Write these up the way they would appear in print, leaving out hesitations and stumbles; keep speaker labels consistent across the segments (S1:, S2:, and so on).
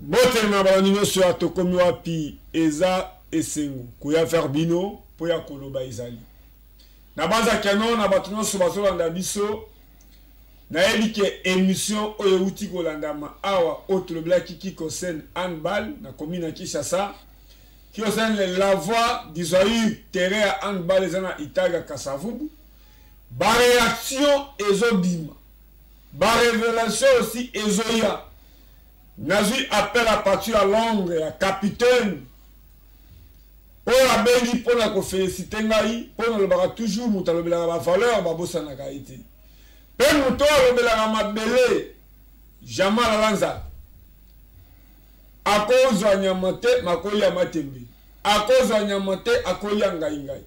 S1: Mbote na balandi nyonso ya Tokomi Wapi. Eza esengo koya vers bino mpo ya koloba ezali. Nabanza keno na bato nyonso bazolanda biso, nayebi ke emission oyo euti kolandama awa oyo tolobelaki qui concerne handball na commune ya Kinshasa, qui concerne la voix du Zaïre, terrain ya handball eza na Itaga Kasavubu. Ba réaction ezobima, ba révélation aussi ezoya. Nazwi appel à partir ya Londres ya capitaine oyo abengi mpo na kofelisite ngai mpo nalobaka toujours moto alobelaka bavaleur babosanaka ye te mpe moto oyo alobelaka mabele jamais alala nzala akozwa nyama te makolia matembe akozwa nyama te akolia ngai ngai.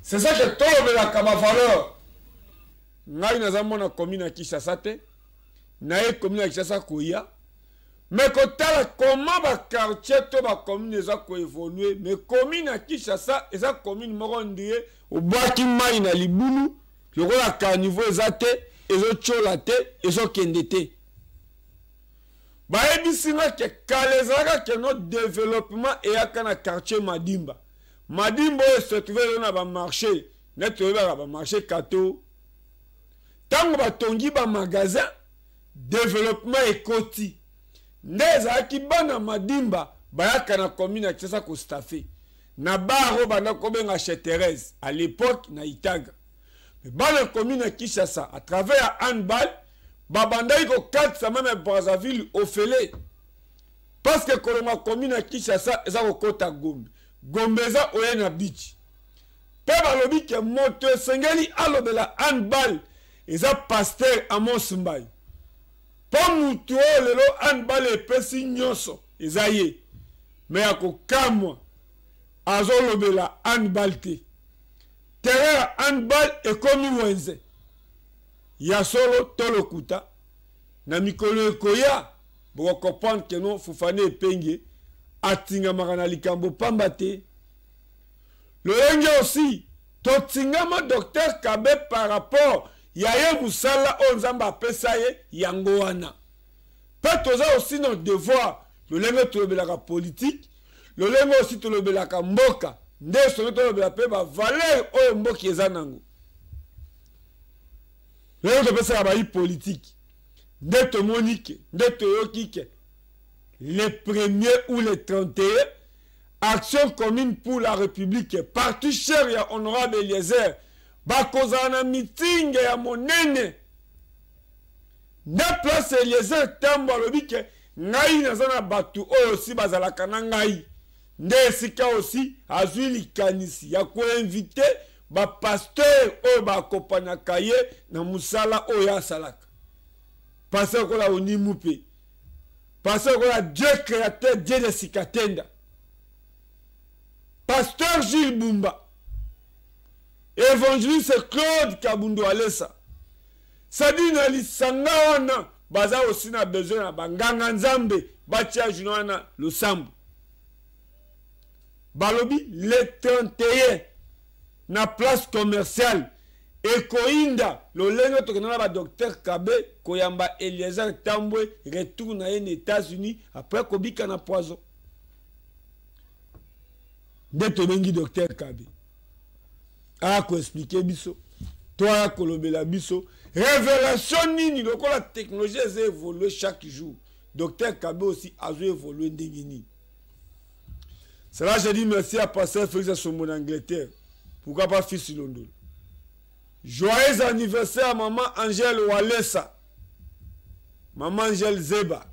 S1: C'est ça que tolobelaka bavaleur. Ngai naza mwana commune ya Kinshasa te, naye commune ya Kinshasa koya mais kotala comment ba quartier to ba commune eza koévolue, mais commune ya Kinshasa eza commune moko ndire obwaki mai na libulu lokola caniveau eza te, ezotyola te, ezokende te. Bayebisi nga ke kala ezalaka ke no développement eyaka na quartier Madimba. Madimba oyo se trouve lelo na ba marché neti toyebaka ba marché Kato. Ntango batongi ba magasin, développement ekoti. Nde ezalaki bana Madimba bayaka na commune ya Kinshasa kostaffe na bar oyo banda kobenga chez Thérèse à l'époque na Itaga. Mais bana commune ya Kinshasa à travers ya handball babandaki kokatisa meme Brazzaville ofele, parce que kolonga commune ya Kinshasa eza kokota Gombe, Gombe eza oye na beach. Mpe balobi ke moto esengeli alobela handball eza pasteur Amos Mbayo, mpo moto oyo lelo handball epesi nyonso eza ye. Me ya kokamwa azolobela handball te. Terrain ya handball ekomi wenze. Ya solo to lokuta, na mikolo ekoya bokokomprendre ke non, Fofana Epenge atingamaka na likambo pamba te. Lolenge aussi totingama docteur Kabe par rapport ya ye mosala oyo Nzambe apesa ye yango wana. Mpe toza aussi na devoir, lolenge tolobelaka politique, lolenge aussi tolobelaka mboka, nde soki tolobela mpe ba valeur oyo mboka eza nango. Lolenge topesaka bayi politique, nde tomoni ke, nde toyoki ke le premier ou le 31 Action commune pour la République, parti cher ya honorable Eliezer, bakozala na meeting ya monene nde place Eliezer Tambo alobi ke ngai naza na bato oyo si bazalaka na ngai, nde esika aussi azwi likanisi ya koinvite bapasteur oyo baakopanyaka ye na mosala oyo asalaka. Pasteur lokola Onimu mpe pasteur lokola Dieu créateur Dieu de Sikatenda, pasteur Gilles Bumba, évangéliste Claude Kabundo Alesa. Sadi na lisanga wana baza aussi na besoin na banganga Nzambe batia journée wana losambo. Balobi le 31 na place commerciale ekoyinda lolenge tokenda na ba docteur Kabe koyamba Eliezer Tambwe retour na ye na États-Unis après kobika na poison. Nde tobengi docteur Kabe aya koexplike biso to aya kolobela biso révélation nini lokola technologie eza évolue chaque jour. Docteur Kabe aussi azo évolue ndenge nini. C'est là j'ai dit merci à pasteur Félix Assombo d'Angleterre. Pourquoi pas fils Londolo. Joyeux anniversaire à maman Angèle Walesa. Maman Angèle Zeba.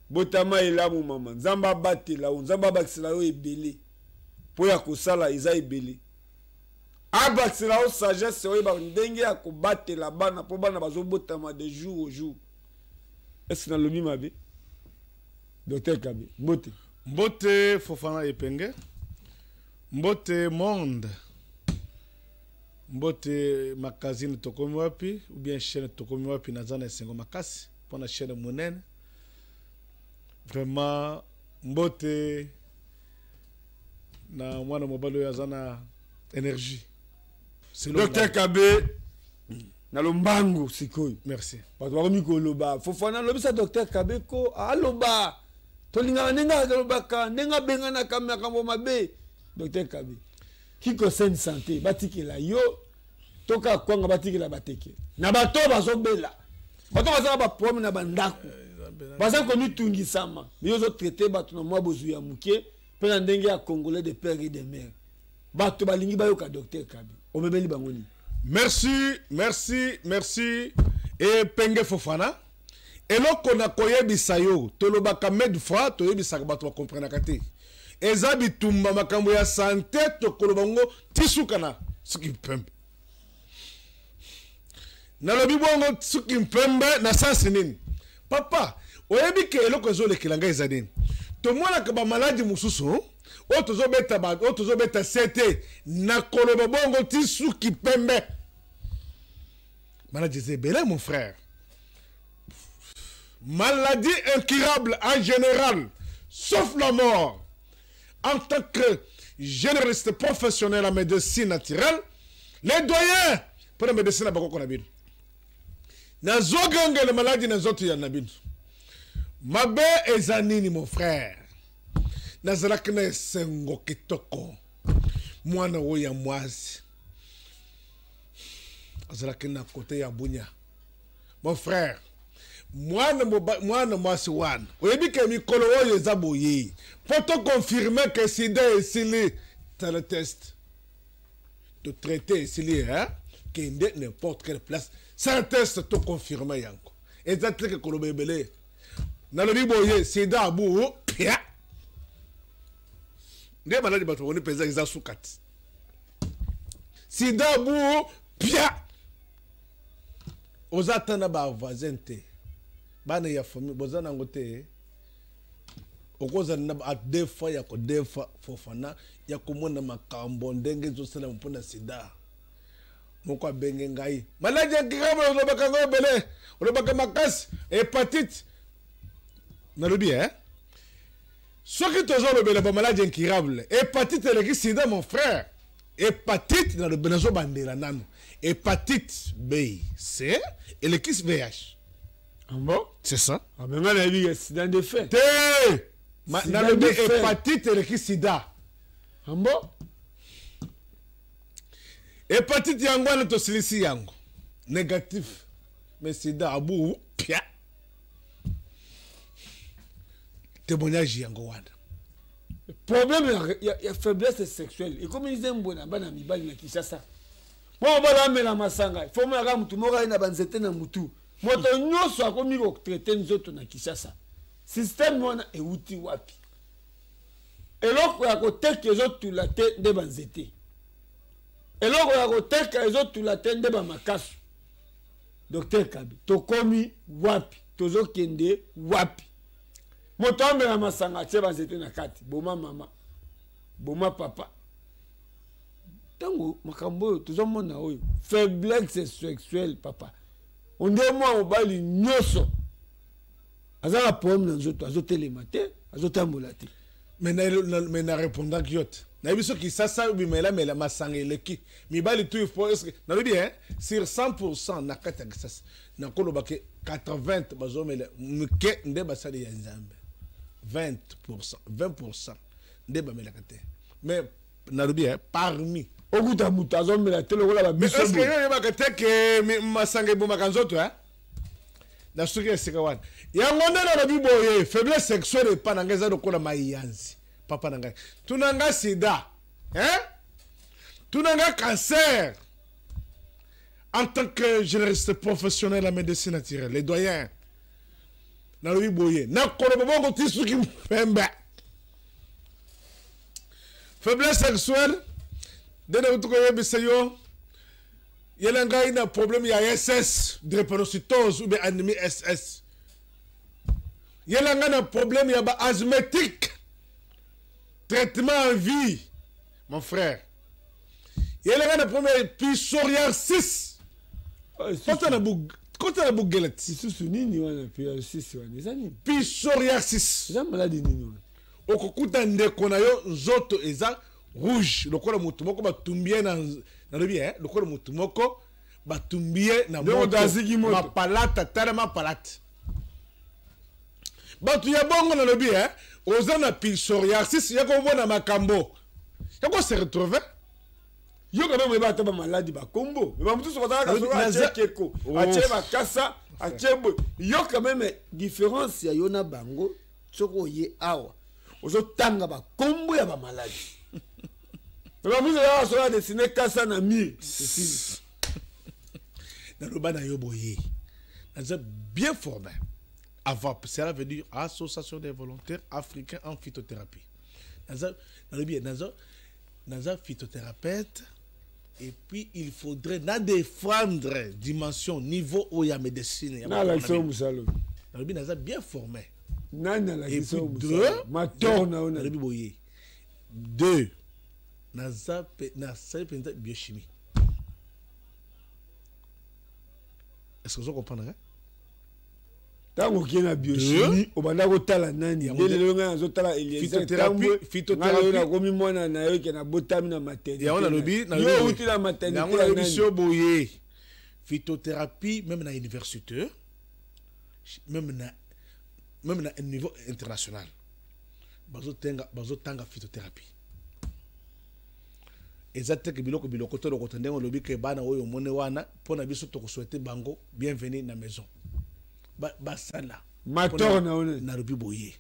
S1: Botama elamu mama. Nzamba batela o nzamba bakisela yo ebele. Po ya kosala eza ebele. Abakisela yo sagesse oyeba ndenge ya kobatela bana po bana bazobotama de jour au jour. Est-ce que nalobi mabe? Docteur Kabe, mbote.
S2: Mbote Fofana Epenge. Mbote monde. Mbote magazine Tokomi Wapi ou bien chaîne Tokomi Wapi naza na esengo makasi pona chaîne monene. Vraiment mbote na mwana mobali oyo aza na énergie.
S1: Docteur Kabe na lombangu sikoyo.
S2: Merci.
S1: Bato bakomi koloba Fofana lobisa Docteur Kabe ko aloba. Tolingaka ndenge alobaka, ndenge abenganaka makambo mabe. Docteur Kabe, qui concerne santé, batikela yo to kaka kwanga batikela bateke na bato oyo bazobela, bato baza na baproblème na bandako, baza komitungisama, mais yo ozotraite bato na mwa bozwi ya moke mpe na ndenge ya congolais de père et de mère. Bato balingi bayoka docteur Kabe, omemeli bango nini?
S2: Merci, merci, merci. Epenge Fofana, eloko na koyebisa yo, tolobaka maintes fois, toyebisaka bato bakomprenaka te. Eza bitumba makambo ya sante, tokoloba ngo tisuka na suki mpembe. Nalobi bongo suki mpembe na sansi nini? Papa, oyebi ke eloko ezolekela ngai eza nini? Tomonaka bamaladi mosusu oyo tozobeta, oyo tozobeta sete na koloba bongo ti suki pembe. Maladie eza ebele, mon frère. Maladie incurable en général, sauf la mort. En tant que généraliste professionnel en médecine naturelle, les doyens pour la médecine bakoko na bino, nazogangela maladi na nzoto ya na bino. Mabe eza nini, mon frère? Nazalaki na esengo kitoko. Mwana oyo ya mwasi azalaki na kote ya Bunya, mon frère. Mwana mwasi wana, oyebi ke mikolo oyo eza boye, mpo toconfirme ke sida esili, tala test totraite esili, hein? Kende n'importe quelle place sans test, toconfirme yango. Eza teke koloba ebele. Nalobi boye, sida abu pia nde maladi bato bakoni mpenza eza suka ti sida bu pia. Oza ata na bavoisin te, bana ya famille boza nango te. Okozala na deux fois ya kodefa Fofana ya komona makambo ndenge ezosalama mpona sida. Moko abenge ngai maladi ya grave, olobaka yango ebele, olobaka makasi, hépatite. Nalobi eh? Soki tozolobela bamaladi incurable, hépatite eleki sida, mon frère. Hépatite, nalobi, nazobandela nano, hépatite B, C eleki VIH.
S1: Ah bon?
S2: C'est ça.
S1: Ah ben, ngai nayebi sida nde fait.
S2: Te, nalobi hépatite eleki sida.
S1: Ah bon?
S2: Hépatite yango wana tosilisi yango négatif, mais sida abu pia. Témoignage yango wana.
S1: Problème ya faiblesse sexuelle ekomi nzembo na bana mibali na Kinshasa. Mpo mobali amela masanga, fo monaka motu moko aye na banzete na mutu. Moto nyonso akomi kotraite nzoto na Kinshasa. Système wana euti wapi? Eloko ya koteka ezotula te nde banzete, eloko ya koteka ezotula te nde bamakasu. Docteur Kabe, tokomi wapi? Tozokende wapi? Moto amela masanga, atie banzete na kati, boma mama, boma papa. Ntango makambo oyo tozomona oyo faiblesse sexuelle, papa, onde mwa mobali nyonso aza na problème na nzoto, azotelema te, azotambola te.
S2: Mais na répondaki yo te. Nayebi soki sasa bimelamela masanga eleki mibali tu faut est-ce que nalobi hein, sur 100% na kati ya Kisasa, nakoloba ke 80 bazomela moke nde basali ya Nzambe, 20%, 20% nde bamelaka te. Mais nalobi hein, parmi
S1: okuta moto azomela te lokola babiso.
S2: Est-ce que yo oyebaka te ke masanga ebomaka nzoto, hein? Na soki esika wana yango nde nalobi boye, faiblesse sexuelle epa na ngai eza lokola mayanzi. Papa na ngai, tuna ngai sida, hein? Tuna ngai cancer. En tant que généraliste professionnel en médecine naturelle, les doyens, nalobi boye, nakoloba bongo ti suki pembe. Faiblesse sexuelle nde nakuti koyebisa yo. Yela ngai na problème ya SS, drépanocytose ou bien anémie SS. Yela ngai na problème ya ba asthmatique, traitement en vie, mon frère. Yela ngai na problème ya psoriasis. Kota na bugelet.
S1: Lisusu nini wana psoriasis wana eza nini?
S2: Psoriasis
S1: eza maladi nini wana?
S2: Okokuta ndeko na yo nzoto eza rouge lokola motu moko batumbi ye na, nalobi eh, lokola motu moko batumbi ye na
S1: moto,
S2: mapalata. Tala mapalata. Bato ya bongo nalobi eh, oza na psoriasis ya komona makambo ya ko se retrouver.
S1: Yo quand même oyeba ata bamaladi bakombo me bamosusu bazalaka soki atie keko atie bakasa atie boye. Yo quand même différence ya yo na bango, soki oye awa ozotanga bakombo ya bamaladi, me bamosusu ezalaka soki adesine kasa na mur, esili.
S2: Naloba na yo boye, naza bien formé AVAP, cela veut dire Association des volontaires africains en phytothérapie. Naza nalobi naza naza phytothérapeute et puis il faudrait na défendre dimension niveau oyo ya médecine ya
S1: nalakisa yo mosala.
S2: Nalobi naza bien formé.
S1: Nani alakisa yo mosala? Mator na yo.
S2: Nalobi boye, deux, naza nasali mpenza biochimie. Est-ce que ozo comprendre, hein?
S1: Ntango okei na biochimie, obanda kotala nani? Nde lelo ngai nazotala Eliezer Tambwe, ngai nakomi mwana na yo ke nabotami na maternité.
S2: Yango nalobi.
S1: Yo outi na maternité.
S2: Yango nalobi yo boye, phytothérapie, même na université, même na niveau international, bazotanga bazotanga phytothérapie. Eza te ke biloko biloko to lokota. Ndenge olobi ke bana oyo omoni wana, mpo na biso tokosouhaite bango bienvenue na maison. Basala
S1: mator na yo.
S2: Nalobi boye,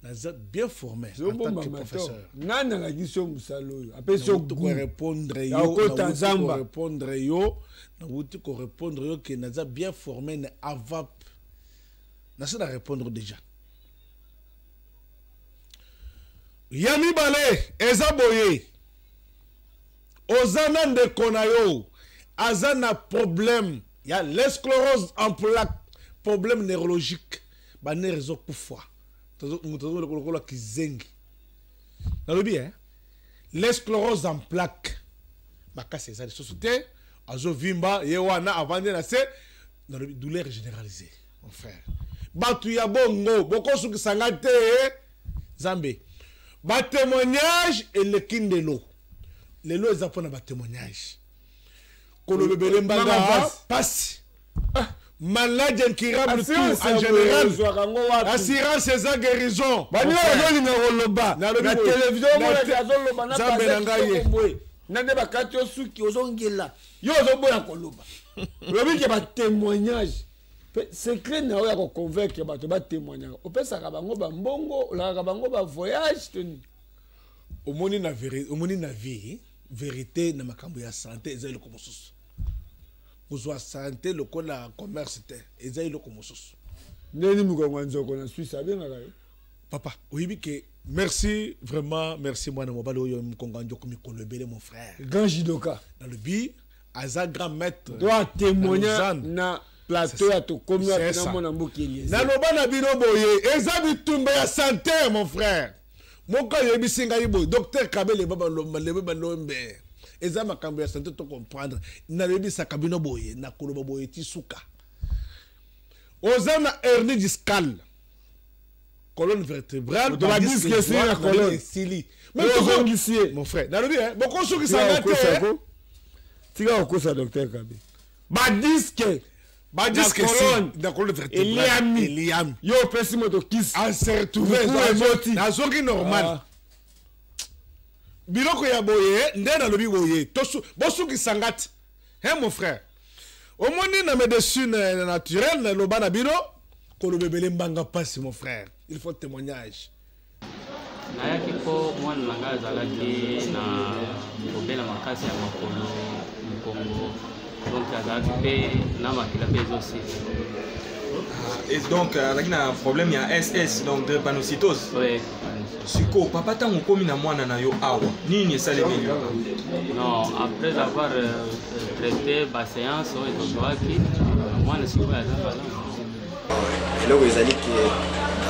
S2: naza bien formé en tant que professeur.
S1: Nani alakisi yo mosala oyo apesi yo?
S2: Korépondre yo, korépondre yo, nawuti korépondre yo ke naza bien formé na AVAP. Nasi na répondre déjà. Ya mibale eza boye, oza na ndeko na yo aza na problème ya l'esclérose en plaque, problème neurologique, banerfs ezokufa, moto lokola kizengi. Nalobi eh, l'esclérose en plaque, makasi eza lisusu te, azovimba ye wana avandi na se. Nalobi douleur généralisée, mon frère. Bato ya bongo bokosukisa nga te. Nzambe, batémoignage eleki ndelo. Lelo eza mpona batémoignage. Koloba ebele mbanga pasi. Maladie incurable, tout en général, assurance eza guérison.
S1: Bani bazolinga koloba na télévision, omonaki azoloba.
S2: Na Nzambe na ngai ye.
S1: Boye na nde bakati yo suki, ozongela yo, ozoboya koloba. Olobi ke batémoignage, secret na oyo ya koconvaincre bato batémoignaka, opesaka bango bambongo, olakaka bango bavoyage to nini?
S2: Omoni na omoni na vie, vérité na makambo ya santé eza eloko mosusu. Kozwa santé lokola commerce te, eza eloko mosusu.
S1: Ndeni mokongo ya nzoko na Swisse abengaka yo.
S2: Papa, oyebi ke merci, vraiment merci, mwana mobali oyo mokongo ya nzoko, mikolo ebele, mon frère.
S1: Grand judoka.
S2: Nalobi aza grand maître.
S1: Doit témoigner na plateau ya Tokomi Wapi na mwana mboka Eliezer.
S2: Naloba na bino boye, eza bitumba ya santé, mon frère. Moko ayebisi ngai boye, docteur Kabele Balebe Balombe, eza makambo ya santé to comprendre. Nayebisaka bino boye, nakoloba boye ti suka. Oza na hernie discale, colonne vertébrale,
S1: badisque esili na colonne.
S2: Esili.
S1: Ozongisi ye.
S2: Mon frère, nalobi bokosukisanga te.
S1: Tika kokosa, docteur Kabe. Badisque
S2: badisque
S1: na colonne
S2: vertébrale
S1: eliami.
S2: Eliami.
S1: Yo opesi moto kisi.
S2: Ase retrouve, nazongi normal. Biloko ya boye nde nalobi boye, bosukisanga te, hein, mon frère. Omoni na médecine naturelle, naloba na bino, koloba ebele mbanga mpasi, mon frère, il faut témoignage.
S3: Nayaki mpo mwana na ngai azalaki na kobela makasi ya makolo, mokongo, donc azalaki mpe na makila mpe ezosila.
S4: Et donc azalaki na problème ya SS, donc drépanocytose.
S3: Oui.
S4: Sikoyo papa, ntango okomi na mwana na yo awa, nini esalemeli yo?
S3: Non, après avoir traité baséance oyo tozwaki, mwana sikoyo aza malamu.
S5: Eloko ezali ke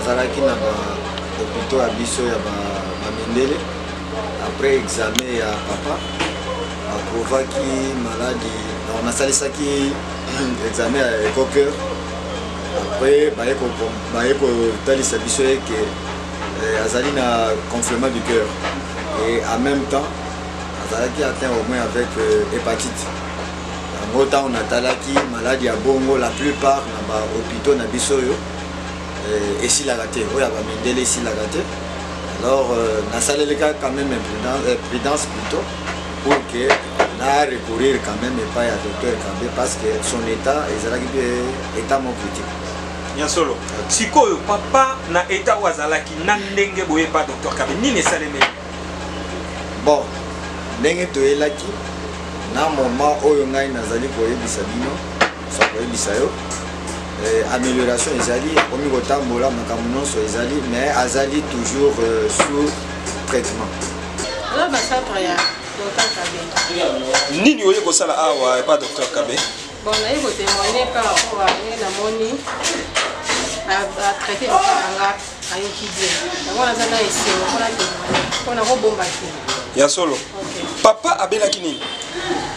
S5: azalaki na bahôpitaux ya biso ya bamindele. Après examen ya papa, baprouvaki maladie. Donc nasalisaki examen ya écho-cœur. Après baye kotalisa biso ye ke azali na gonflement du cœur et en même temps azalaki atteint au moins avec hépatite. Yango ntango natalaki maladie ya bongo, la plupart na bahôpitaux na biso oyo euh, esilaka te oyo ya bamindele esilaka te alors euh, nasaleleka quand même imprudence, euh, prudence plutôt pour que na recourir quand même epai ya docteur Kabe parce que son état ezalaki mpe état moko critique.
S4: Ya solo. Sikoyo papa na état oyo azalaki na ndenge boye pa docteur Kabe, nini esalemeli?
S5: Bon, ndenge toyelaki na moment oyo ngai nazali koyebisa bino sa koyebisa yo eh, amélioration ezali, akomi kotambola, makambo nyonso ezali, mais azali toujours euh, sous traitement.
S6: Oza basapre ya Dr Kabe.
S4: Nini oye kosala awa epa Dr Kabe?
S6: Bon, naye kotémoigne par rapport à ndenge namoni atraite papa na nga, ayoki bien, yango naza na esengo mpona témoigne, mpona kobomba te.
S4: Ya solo. Papa abelaki nini?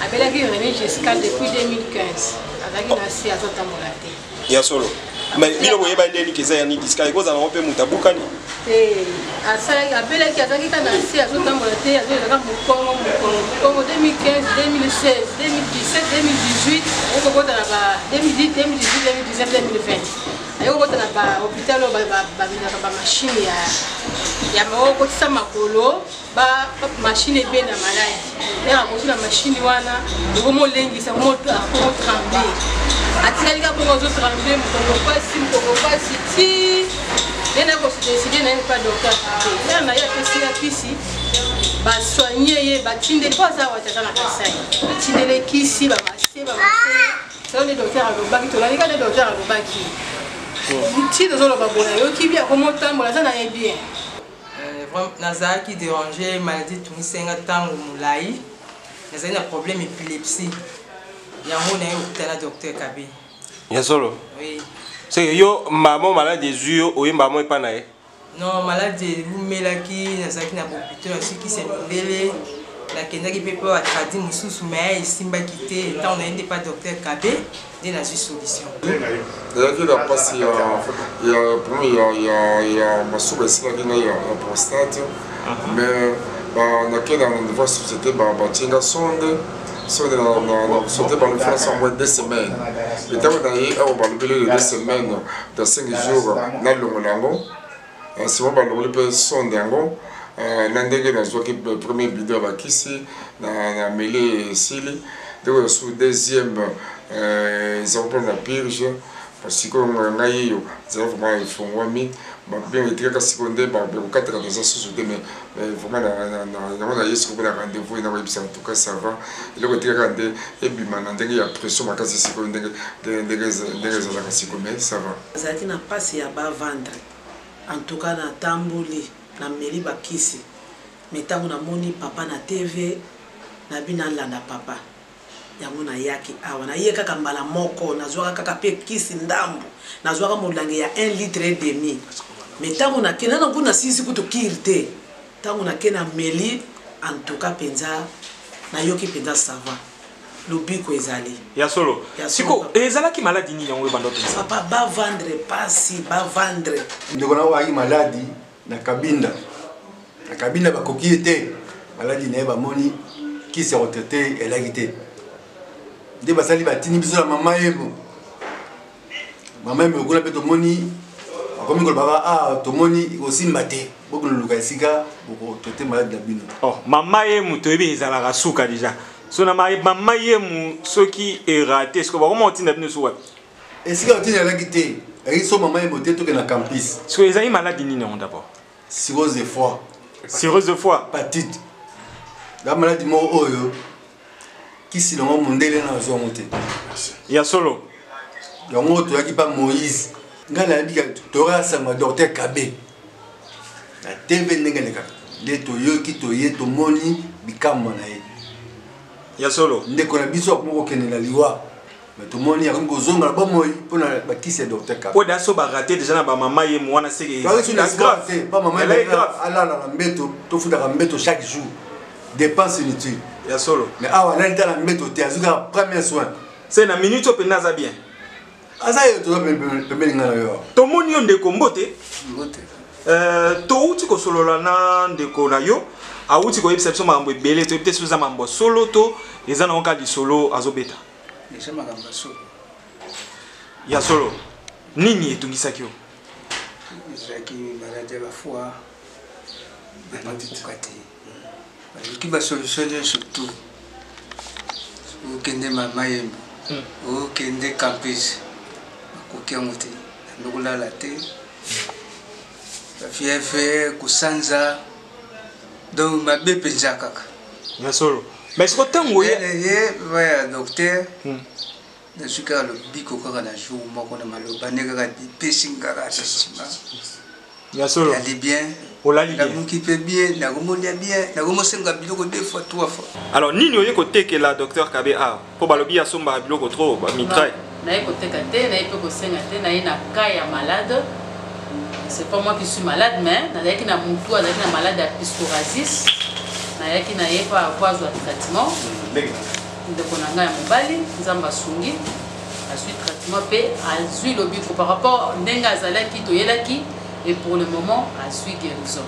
S6: Abelaki hernie discale depuis 2015, azalaki na se, azotambola te.
S4: Ya solo. Mais bino boyeba nde nini eza hernie discale? Ekozala yango mpe moto abukani
S6: te. Asalaki, abelaki, azalaki kaka na se, azotambola te, azoyelaka mokongo, mokongo, mokongo. 2015, 2016, 2017, 2018, aye kokota na ba 2010, 2018, 2019, 2020, aye kokota na ba hôpital oyo babendaka bamashine ya mao kotisa makolo, ba machine ebenda maladi. Ndenge akoti na machine wana, ekomolengisa, akomotremble, atikali kaka bongo, azotremble, mokongo pasi, mokongo pasi, ti nde nakosideside na ye mpa docteur te. Ere na ye apesi ya kisi, basoigne ye, batindeli mpo aza wati, aza na Kasai, batindeli kisi, bamase, bamase selo nde docteur alobaki, tolandi kaka nde docteur alobaki. Ti tozoloba boye, ayoki bien, akomotambola, aza na ye bien.
S7: Nazalaki déranger, maladie etungisi nga ntango molai, nazali na problème épilepsie, yango naye okuta na docteur Kabe.
S8: Ya solo?
S7: Oui.
S8: Seke yo mamo maladi ezwi yo, oyemba mo epa na ye?
S7: Non, maladi ewumelaki, nazalaki na bopito, nasukisi ya mindele, nakendaki mpe mpo batradi mosusu, mais esimbaki te. Ntango naye nde pa docteur Kabe nde nazwi solution.
S9: Ezalaki na mpasi ya problème ya masuba, esilaki ngai ya prostate, mais nake na niveau ya société, batie nga sonde na société, balobi yango 2 semaines. Ntango na ye awa, balobeli le 2 semaines, dans 5 jours nalongola yango. Nsima balongoli mpe sonde yango na ndenge nazwaki premier bidon ya bakisi na meli, esili. Ndenge mosusu deuxième ezalaki mpona purge. Sikoyo ngai oyo ezala vraiment efongwami bien, etikaka sikoyo nde bakokataka eza susu te. Mais vraiment yango na ye sikoyo mpona rendez-vous na koyebisa. En tout cas ça va, eloko etikaka nde ebima na ndenge ya pression makasi sikoyo, ndenge ezalaka sikoyo, mais ça va.
S10: Azalaki na mpasi ya bas-ventre. En tout cas natamboli, nameli bakisi, mais ntango namoni papa na TV, nabi nalanda papa. Yango nayaki awa, naye kaka mbala moko, nazwaka kaka mpe kisi ndambu, nazwaka molangi ya 1 litre et demi. Mais ntango nake nano kuna, nasilisi kutu kire te. Ntango nake na meli, en tout cas mpenza nayoki mpenza ça va, lobiko ezali.
S4: Ya solo?
S10: Ya solo.
S4: Siko ezalaki maladi nini yango ebanda otungisa?
S10: Papa, bas-ventre, pasi bas-ventre.
S11: Ndeko na oyo ayaki maladi na Kabinda, na Kabinda bakoki ye te. Maladi na ye, bamoni kisi ya kotraite elaki te, nde basali batindi biso na Mama Yemo. Mama Yemo kuna mpe tomoni bakomi kolobaka: "Ah, tomoni ekosimba te, bokoluka esika bokotraite maladi na bino."
S4: Oh, Mama Yemu toyebi ezalaka suka déjà. So na Mama Yemu soki erate, siko bakoma otinda bino so wapi?
S11: Esika otinda elaki te, elaki so Mama Yemo te, tokende na campus.
S4: Siko ezali maladi nini yango d'abord?
S11: Cirrhose de foie.
S4: Cirrhose de foie.
S11: Hépatite la maladi moko oyo kisi nango mondele na azwa yango te.
S4: Ya solo?
S11: Yango toyaki mpa Moïse. Ngai nayebi toyoka sango ya docteur Kabe na TV, ndenge elekaka nde toyoki, toye, tomoni bikamwa na ye.
S4: Ya solo.
S11: Ndeko na biso akomi kokende na liwa, mais tomoni akomi kozonga na bomoi mpona bakisi ya docteur Kabe.
S4: Po da so barate déjà na bamama Yemu wana, seke
S11: te pa mama alala na mbeto, tofutaka mbeto chaque jour, dépense inutile.
S4: Ya solo.
S11: Mais awa alali ta na mbeto te, azwi kaka premier soin.
S4: Se na minute oyo mpenza aza bien?
S11: Aza ye, toza pembeni ngai na yo.
S4: Tomoni yo ndeko, mbote. Touti kosolola na ndeko na yo, awuti koyebisa biso makambo ebele. Toyebi te soki eza makambo ya solo to eza nango kaka lisolo azobeta.
S12: Eza makambo ya solo.
S4: Ya solo. Nini etungisaki yo?
S12: Ezalaki maladi ya bafoi, bakoka te, baluki basolution nyonso tout. Okende mama Yembo, okende campus, bakoki yango te. Nando kolala te, bafièvre, kosanza, donc mabe mpenza kaka.
S4: Ya solo. Mais siko ntango ye
S12: ye ya docteur, nazwi kaka lobiko kaka na jour moko na maloba nde kaka epesi nga kaka sentiment.
S4: Ya solo.
S12: Nali bien.
S4: Olali bien.
S12: Namuki mpe bien, nakomolia bien, nakomosenga biloko deux fois, trois fois.
S4: Alors nini oye kotekela docteur Kabe awa? Mpo balobi asombaka biloko trop, ba mitraille.
S6: Naye koteka te, naye mpe kosenga te, naye na cas ya malade. C'est pas moi qui suis malade, mais nazalaki na mutu azalaki na malade ya psoriasis. Nayaki na ye mpo azwa traitement. Ndeko na ngai ya mobali, Nzambe asungi, azwi traitement mpe azwi lobiko par rapport ndenge azalaki toyelaki, et pour le moment azwi guérison.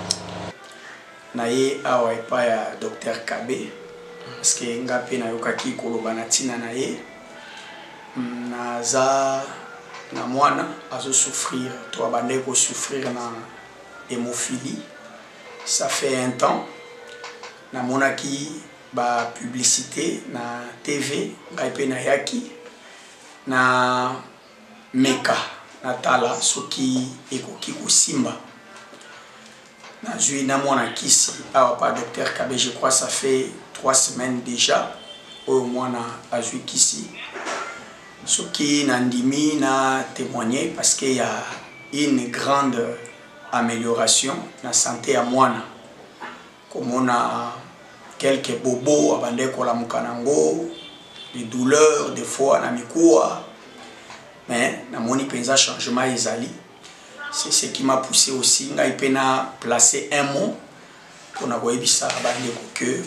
S13: Naye awa epai ya docteur Kabe parce que nga mpe nayokaki koloba na ntina na ye. Naza na mwana azosouffrir to abandaki kosouffrir na hémophilie, ça fait un temps. Namonaki ba publicité na TV, ngai mpe nayaki na meka natala soki ekoki kosimba. Nazwi na mwana kisi awa pa docteur Kabe, je crois ça fait 3 semaines déjà oyo mwana azwi kisi. Soki nandimi na témoigner parce que ya une grande amélioration na santé ya mwana, komona quelques bobos abandaki kolamuka nango, des douleurs des fois na mikuwa, mais namoni mpenza changement ezali. C'est ce qui m'a poussé aussi ngai mpe na placer un mot mpona koyebisa bandeko que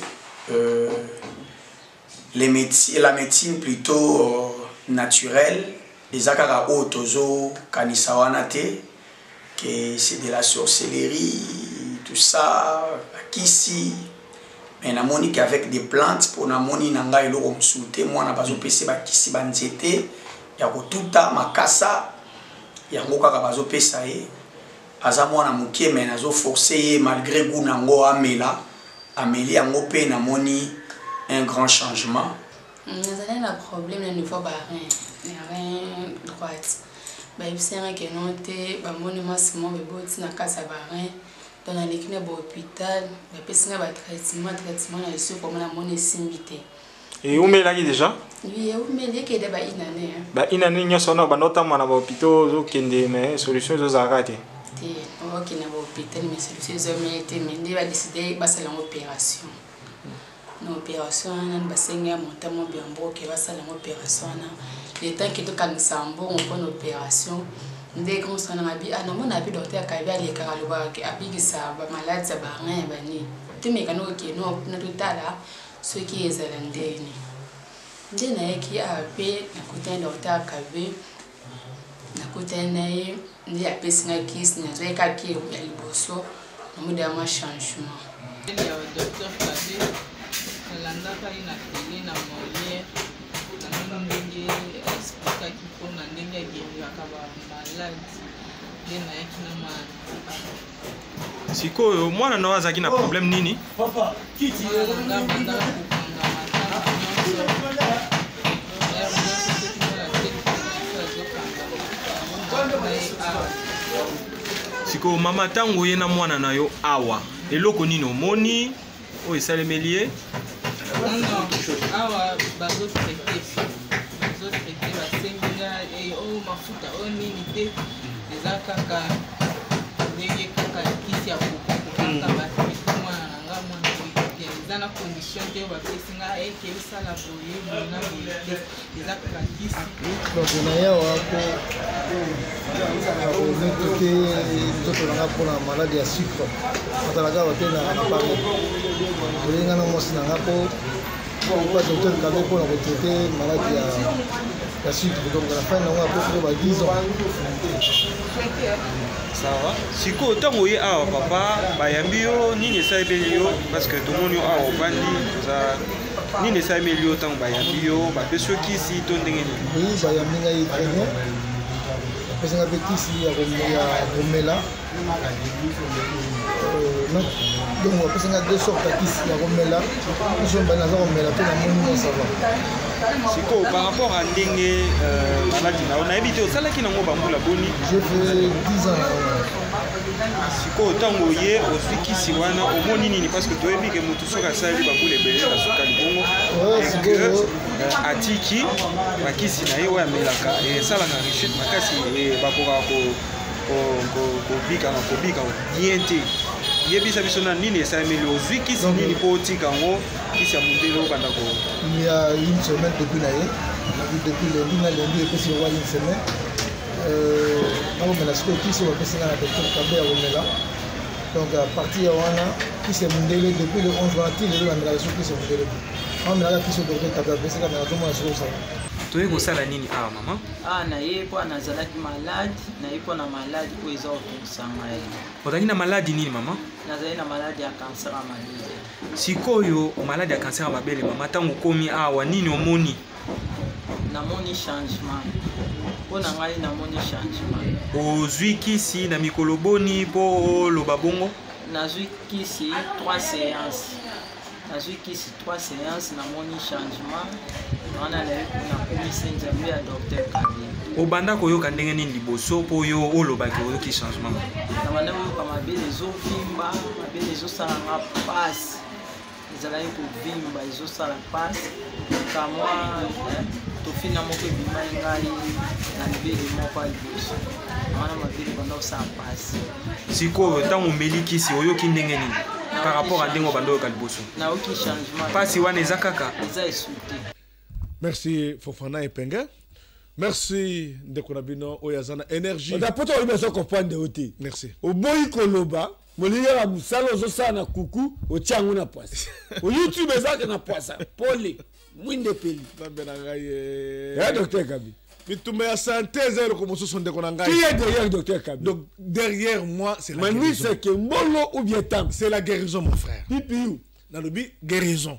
S13: les médecines, la médecine plutôt naturelle eza kaka oyo tozokanisa wana te que c'est de la sorcellerie, tout ça, bakisi. Mais namoni qu'avec des plantes, mpo namoni na ngai eloko mosusu te, mwana bazopesa bakisi banzete ya kotuta makasa yango kaka bazopesa ye. Aza mwana moke, mais nazoforce ye malgré goût nango amela, ameli yango mpe namoni un grand changement.
S14: Nazali na problème na niveau ba rein, ya rein droite. Bayebisi nga ke non te, bamoni mwasi moko eboti na kati ya ba rein. Donc naleki na bahôpital, bapesi nga batraitement, traitement na esu koma namoni esimbi te.
S4: Eumelaki déjà?
S14: Oui, eumeli, ekende ba une année, hein.
S4: Ba une année nyonso wana banda otambola na bahôpitaux, ozokende mais solution ezozalaka te?
S14: Te, okende na bahôpital mais solution ezomeli te. Mais nde badécider basala yango opération. Na opération wana basengi ya montant mo biambo ke basala yango opération wana. Le temps ke tokangisa mbongo mpona opération, nde grand frère nanga abi: "Ah, namona abi docteur Kabi alekaka, alobaka ke abikisa bamaladi ya barein ya banini, tomeka nokokende kuna totala soki ezala ndeni." Nde nayaki awa mpe nakutani docteur Kabe, nakutani na ye, nde apesi ngai kisi, nazwaki kaka ya liboso, namoni ya mwa changement.
S15: Ya docteur Kabe, nalandaka ye na tele na Molière, namoni ndenge expliquaki mpona ndenge aguériraka bamaladi, nde nayaki na mwana.
S4: Sikoyo mwana na yo azalaki na problème nini?
S15: Mwana na nga bandaka kokangama ntango nyonso, heure nyonso soki mwana te azokangama, yango na ye awa.
S4: Sikoyo mama, ntango oye na mwana na yo awa, eloko nini omoni oyo esalemeli ye?
S15: Non, awa bazotraiter, bazotraiter, basengi nga oyo mafuta oyo nini te, eza kaka ndenge kaka kisi ya kokoko kaka batraiter mwana na nga. Mwana oyo eza na condition te oyo bapesi nga eke osala boye boye na boye te, eza kaka kisi.
S16: Donc na yawa mpo konetike nzoto na nga mpona maladi ya sucre, nazalaka awa te na Paris. Oyenga na mwasi na nga mpo pa docteur Kabe mpona kotraiter maladi ya sucre. Donc na fin nango apesi ba 10 ans.
S4: Ça va. Sikoyo ntango oye awa papa, bayambi yo, nini esalemeli yo? Parce que tomoni yo awa ovandi, oza nini esalemeli yo ntango bayambi yo? Bapesi yo kisi to ndenge nini?
S16: Oui, bayambi ngai très bien, bapesi ngai mpe kisi ya komela. Euh, donc bapesi nga deux sortes ya kisi ya komela nyonso mibale naza komela mpe namoni mwa ça va.
S4: Sikoyo par rapport à ndenge euh, maladi na yo, nayebi te osalaki nango bambula boni?
S16: J'ai fait 10 ans na yango.
S4: Sikoyo ntango oye ozwi kisi wana, omoni nini? Parce que toyebi ke motu soki asali bambula ebele na sukali bongo que euh, atiki bakisi na ye oyo amelaka, esalaka rechute makasi, bakokaka kobika na kobika bien te. Yebisa biso na nini esalemeli, ozwi kisi nini mpo otika yango, kisi ya mondele obanda ko?
S16: Il y a une semaine depuis na ye, depuis lundi na lundi epesi lokwa une semaine. Euh, nakomela sikoyo kisi oyo bapesi nga na docteur Kabe ya komela. Donc à partir ya wana, kisi ya mondele depuis le 11 wana ti lelo namelaka so kisi ya mondele te, namelaka kisi oyo docteur Kabe apesi nga, nazomona sikoyo sala.
S4: Toye kosala nini awa, mama?
S17: Awa naye mpo nazalaki malade, naye mpo na maladi oyo eza kotungisa ngai.
S4: Ozalaki na maladi nini, mama?
S17: Nazali na maladi ya kanser ya mabele.
S4: Sikoyo maladi ya kanser ya mabele, mama, ntango okomi awa nini omoni?
S17: Namoni changement mpo na ngai, namoni changement.
S4: Ozwi kisi na mikolo boni mpo oloba bongo?
S17: Nazwi kisi 3 séances, nazwi kisi 3 séances, namoni changement wana. Nakumisi Nzambe ya docteur Kabe.
S4: Obanda koyoka ndenge nini liboso mpo yo olobaki oyoki changement?
S17: Nabanda koyoka mabele ezovimba, mabele ezosala nga mpasi, ezalaki kovimba, ezosala mpasi kamwa tofina moko ebimai ngai na libele moko ya liboso wana, mabele banda kosala mpasi.
S4: Sikoyo ntango omeli kisi, oyoki ndenge nini par rapport a ndenge obanda oyoka liboso?
S17: Nayoki changement.
S4: Mpasi wana eza kaka?
S17: Eza esu te.
S2: Merci Fofana Epenge, merci ndeko na bino oyo aza na énergie.
S1: Oza poto, oyebi ozo comprendre yo te.
S2: Merci.
S1: Oboyi koloba molingi kaka mosala ozosala na kuku, otia yango na pwasa o YouTube ezalaka na pwasa pole mwinde epeli.
S2: Nzambe na ngai.
S1: Ya docteur Kabi.
S2: Bitumba ya santé eza eloko mosusu, ndeko na ngai.
S1: Qui est derrière docteur Kabi?
S2: Donc derrière moi, c'est la
S1: Manise
S2: guérison.
S1: Kembolo ou bien Tam?
S2: C'est la guérison, mon frère.
S1: Pipiu.
S2: Nalobi guérison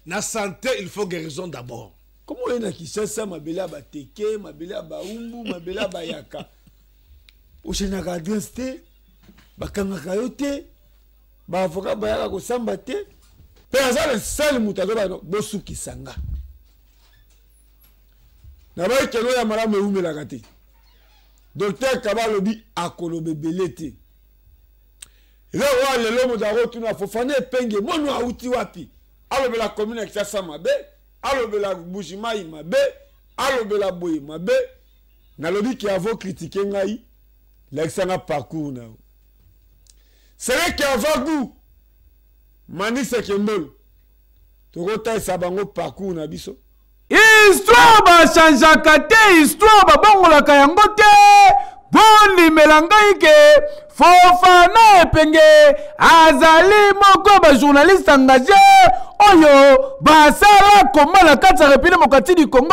S2: na santé, il faut guérison d'abord.
S1: Comment oye na Kinshasa, mabele ya bateke, mabele ya baumbu, mabele ya bayaka, ochangeaka adresse te, bakangaka yo te, baavocat bayaka kosamba te, mpe aza le seul moto azoba bosukisa nga na baikelo ya malamu ewumelaka te. Docteur Kaba alobi akoloba ebele te. Eloko wana lelo moto akotuna Fofana Epenge mono awuti wapi, alobela commune ya Kinshasa mabe, alobela Bujimayi mabe, alobela boye mabe. Nalobi ke avo kritike ngai, lakisa nga parcours na yo. Seleke avant goût Manise Kembolo, tokotalisa bango parcours na biso.
S18: Histoire bachangeaka te, histoire babongolaka yango te. Bondimela ngai ke Fofana Epenge azali moko ya bajournaliste engage oyo basala komba na kati ya République démocratique du Congo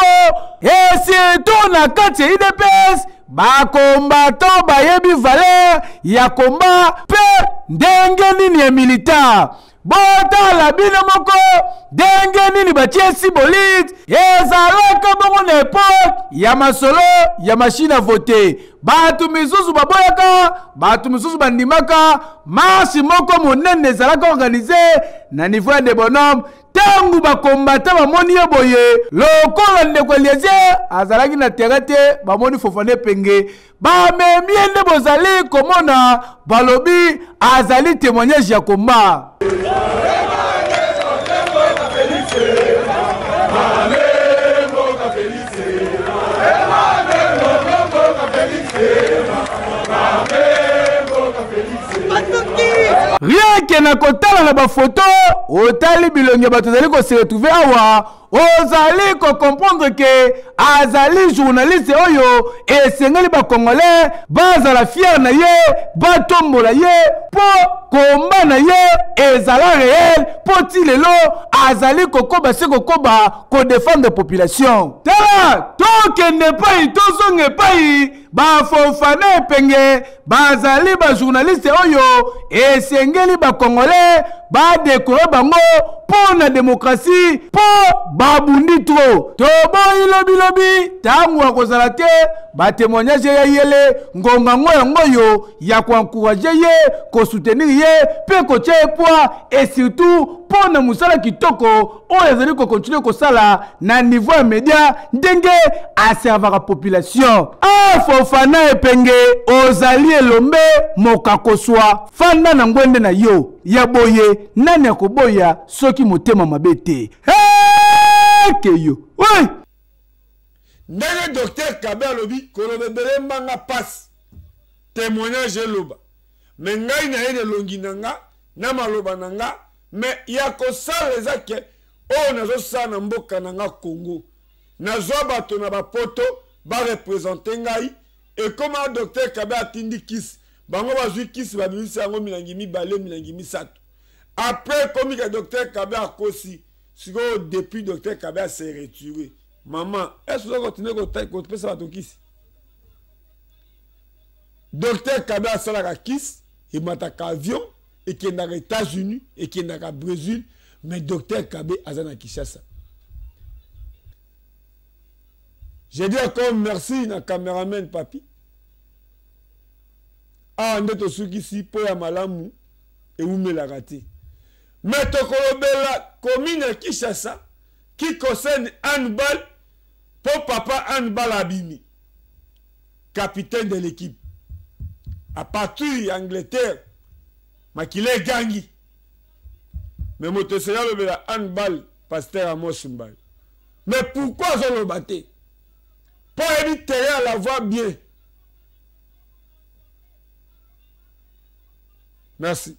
S18: et surtout na kati ya UDPS. Bakombatant bayebi valeur ya komba mpe ndenge nini ya militant. Botala bino moko ndenge nini batie sibolite. Ezalaka bongo na epoke ya masolo ya mashine a vote. Bato misusu baboyaka, bato misusu bandimaka. Marche moko monene ezalaka organise na niveau ya Debonhomme. Ntango bakombata bamoni ye boye, lokola ndeko Eliezer azalaki na terrain te, bamoni Fofana Epenge, bamemi ye nde bozali komona, balobi azali témoignage ya komba. Rien ke na kotala na bafoto, otali bilongi ya bato ezali kose retrouve awa, ozali kocomprendre ke azali journaliste oyo esengeli bacongolais bazala fiere na ye, batombola ye mpo komba na ye ezala réel, mpo ti lelo azali kokoba se kokoba kodefendre population. Tala, tokende epai, tozonga epai Bafofana Epenge bazali bajournaliste oyo esengeli bacongolais badekore bango mpo na demokrasi, mpo babundi tro. Toboyi lobilobi ntango akozala te. Ba témoignage ya yele ngonga ngo yango oyo ya koencourage ye, kosoutenir ye mpe kotia ye poids et surtout mpo na mosala kitoko oyo azali kokontinue kosala na niveau ya media ndenge aservaka population. Ah, Fofana Epenge, ozali elombe mokakoswa, fanda na ngwende na yo ya boye, nani akoboya soki motema mabe te? Hey, keyo oui!
S1: Ndenge docteur Kabe alobi, koloba ebele mbanga pasi, témoignage eloba, me ngai na ye na elongi na nga na maloba na nga, me ya kosala eza ke oyo nazosala na mboka na nga Congo, nazwa bato na bapoto barepresente ngai. Ekoma docteur Kabe atindi kisi, bango bazwi kisi, babimisi yango milangi mibale, milangi misato. Après ekomi ke docteur Kabe akosi. Sikoyo depuis docteur Kabe ase retire, mama, est-ce oza continue kopesa bato kisi? Docteur Kabe asalaka kisi, emataka avion, ekendaka États-Unis, ekendaka Brésil, mais docteur Kabe aza na Kinshasa. Je dis encore merci na cameraman Papi. Awa nde tosukisi mpo ya malamu ewumelaka te. Mais tokolobela commune ya Kinshasa qui concerne handball mpo papa handball abimi capitaine de l'équipe à partir ya Angleterre, makila egangi. Mais moto esengeli alobela handball, pasteur Amos Mbayo. Mais pourquoi azoloba te? Mpo ayebi terrain ya la voix bien. Merci.